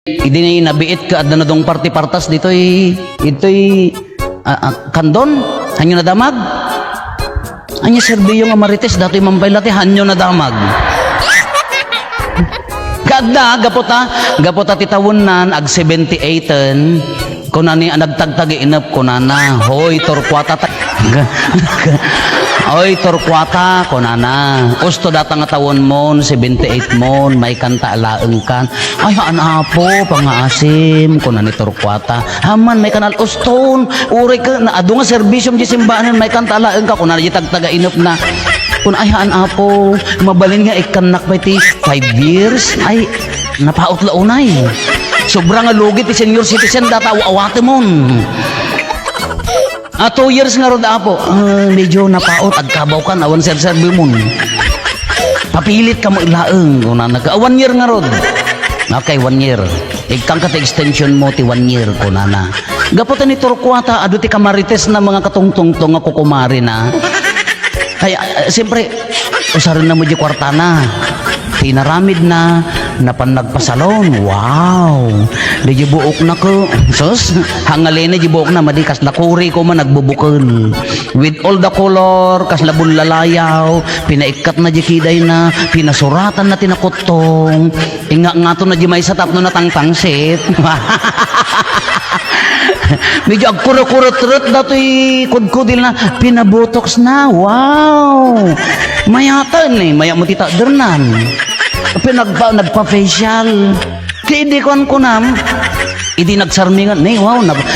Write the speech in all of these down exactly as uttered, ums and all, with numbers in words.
Idi nabiit ket adda nadungpar ti partas ditoy, ditoy, ah, ah, Candon, hanyo nadamag? Ania serbiyo nga Marites, datoy man pay la ti hanyo nadamag. Ket adda, gapu ta, gapu ta ti tawennan, ag seventy-eighten, kunana, nagtagtagainep, kunana, "Hoy, Torquata, ta-, Hoy, Torquata," kunana, "usto data nga tawenmon, seventy-eightmon, maikanta alaengkan." "Ay, haan, Apo, pangaasim," kuna ni Torquata. "Aman, maikan al-, uston, uray ka, na, adu nga serbisyom di simbaanen, maikanta alaengka," kuna di tagtagainepna. Kuna, "Ay, haan, Apo, mabalin nga ikkannak pay ti five years." Ay, napaut la unay. Sobra nga lugi ti senior citizen, data aw-awatemon. "Ah, two years ngarud, Apo." "Ah, medyo napaut, agkabawkan, awan serserbimon. Papilit ka met laeng," kunana. "Ah, one year ngarud." "Okay, one year. Ikkanka ti extensionmo ti one year," kunana. Gapu ta ni Torquata, adu ti kamarites na mga katungtungtong nga kukumarina. Kaya, ah, siyempre, usaren na mo di kuartana. Ti inaramidna, napan nagpasalon. Wow! Di di buokna ko. Sus, hangalina di buokna, madi kasla kuri ko man nagbubukel. With all the color, kasla bullalayaw, pinaikkatna di kidayna, pinasuratanna ti nakuttong. Ingngatngatonna di maysa tapno natangtangsit. Medyo agkurukurutret datoy kudkudilna, pinabotox na. Wow! Mayaten, eh, maya mo ti tadernan. Pinagpa-, nagpa-facial. Ti idi kuan kunam, idi nagsarmingan, ne, wow, nag-,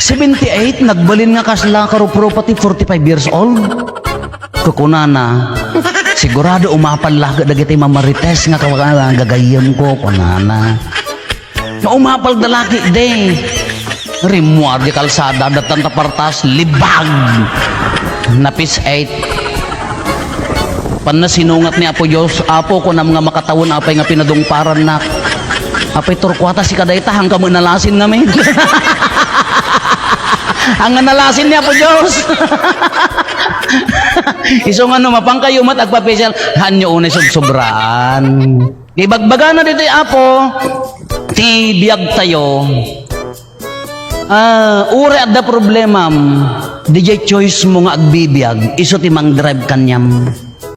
seventy-eight, nagbalin nga kasla karupropa ti forty-five years old. Kukunana, "Sigurado umapal laket dagiti mamarites nga kawa-, gagayyemko," kunana. Nga umapal da laki, de. Rimmuar di kalsada, dattan ta partas, libag. Napis eight. Panna sinungat ni Apo Dios, "Apo, kunam nga makatawen apay nga pinadungparannak. Apay, Torquata, sika dayta, hangka met nalasin ngamin." Ang nalasin ni Apo Dios. Isu nga no, mapankayo met agpapisyal, hanyo unay subsobraan. Ibagbagana ditoy Apo, ti biag tayo. Ah, uray adda problemam, didiay choice mo nga agbibiag, isu ti mangdrive kaniam.